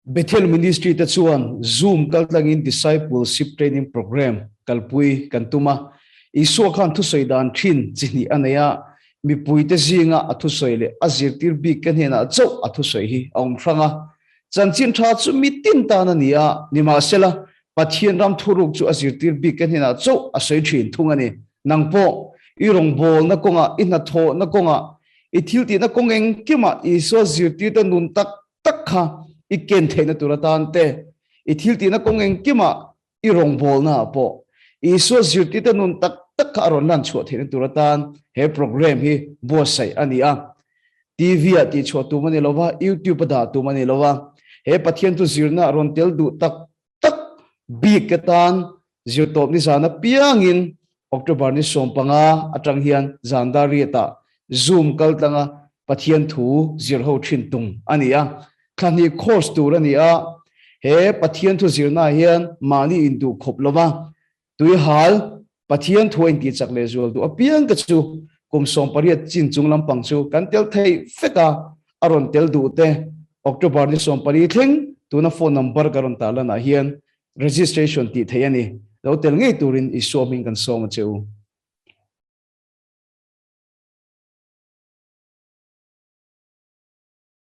Bethel Ministry te chuan Zoom kaltlangin Discipleship Training Program kalpui kan tum a. Isua khan thusawi dan thin chi hnih a nei a, mipuite zinga a thusawi leh a zirtir bik te hnenah chauh a thusawi hi a awm hrang a. Chanchin tha chu mitin tan a ni a, nimahsela Pathian ram thuruk chu a zirtir bik te hnenah chauh a sawi thin thung a ni. Nang pawh i rawngbawlna kawngah, i hnathawhna kawngah, i thiltihna kawng engkimah Isua zirtirte nun tak tak kha i ken theihna tur atan te, i thiltihna kawng engkimah i rawngbawlnaah pawh Isua zirtirte nun tak tak kha a rawn lan chhuah theihna tur atan he program hi buatsaih a ni a. TV-ah tihchhuah tum a ni lo va, YouTube-a dah tum a ni lo va, he Pathian thu zirna rawn tel duh tak tak bik atan zirtawp ni zan apiangin October ni 15 atang hian zan dar riatah Zoom kal tlanga Pathian thu zir ho thin tum a ni a. Thla hnih course tur a ni a, he Pathian thu zirnaah hian mahni induh khawp lova tuihal Pathian thu a intihchak leh zual duh apiang te chu kum 18 chin chung lampang chu kan tel thei fek a, a rawn tel duh te October ni 14 thleng tuna phone number ka rawn tarlanah hian registration tih theih a ni. Lo tel ngei turin Isua hming kan sawm a che u.